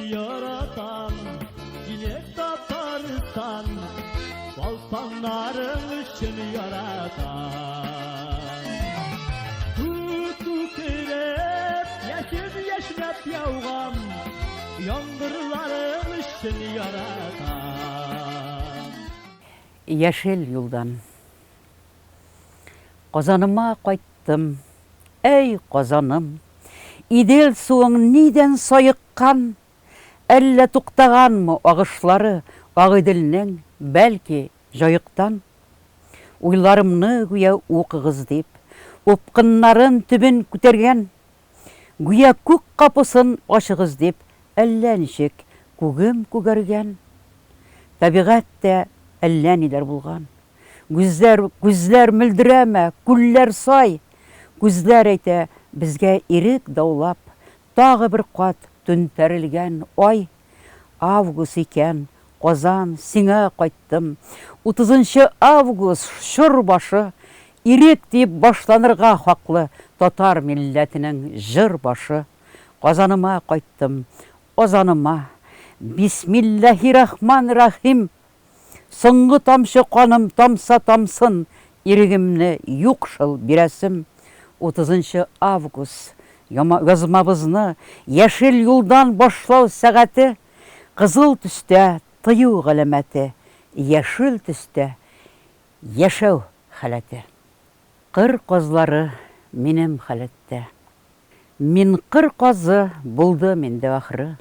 Яратам сине, Татарстан, Балпаннарың өчен яратам. Күк күкрәп, яшен яшьнәп яуган яңгырларың өчен яратам. Яшел юлдан. Казаныма кайттым, әй, Казаным! Идел суың нидән саеккан? Әллә туктаганмы агышлары Агыйделнең, бәлки, Җаектан? Уйларымны гүя укыгыз дип, Упкыннарын төбен күтәргән. Гүя күк капусын ачыгыз дип, Әллә ничек күгем күгәргән. Табигать тә әллә ниләр булган. Күзләр, күзләр мөлдерәмә, күлләр сай. Күзләр әйтә, безгә ирек даулап, Тагы бер кат түнтәрелгән ай. Август икән, Казан, сиңа кайттым. Утызынчы август, чор башы. Ирек диеп башланырга хаклы Татар милләтенең җыр башы. Казаныма кайттым, азаныма. Бисмилләһирахманрахим. Соңгы тамчы каным тамса тамсын, Ирегемне юк шул бирәсем. Утызынчы август, язмабызны Яшел юлдан башлау сәгате, Кызыл төстә тыю галәмәте, Яшел төстә яшәү халәте. Кыр казлары минем халәттә. Мин кыр казы булдым инде ахры.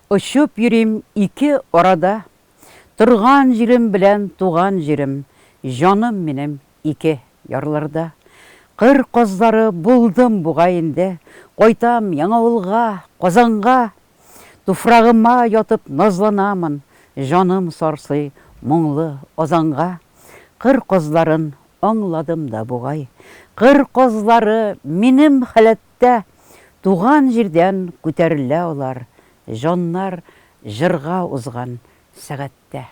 Очып йөрим ике арада. Торган җирем белән туган җирем, Җаным минем ике ярларда. Кыр казлары булдым бугай инде, Кайтам Яңавылга, Казанга. Туфрагыма ятып назланамын, Җаным сарсый моңлы азанга. Кыр казларын аңладым да бугай, Кыр казлары минем халәттә, Туган җирдән күтәрелә алар, Җаннар җырга узган сәгатьтә.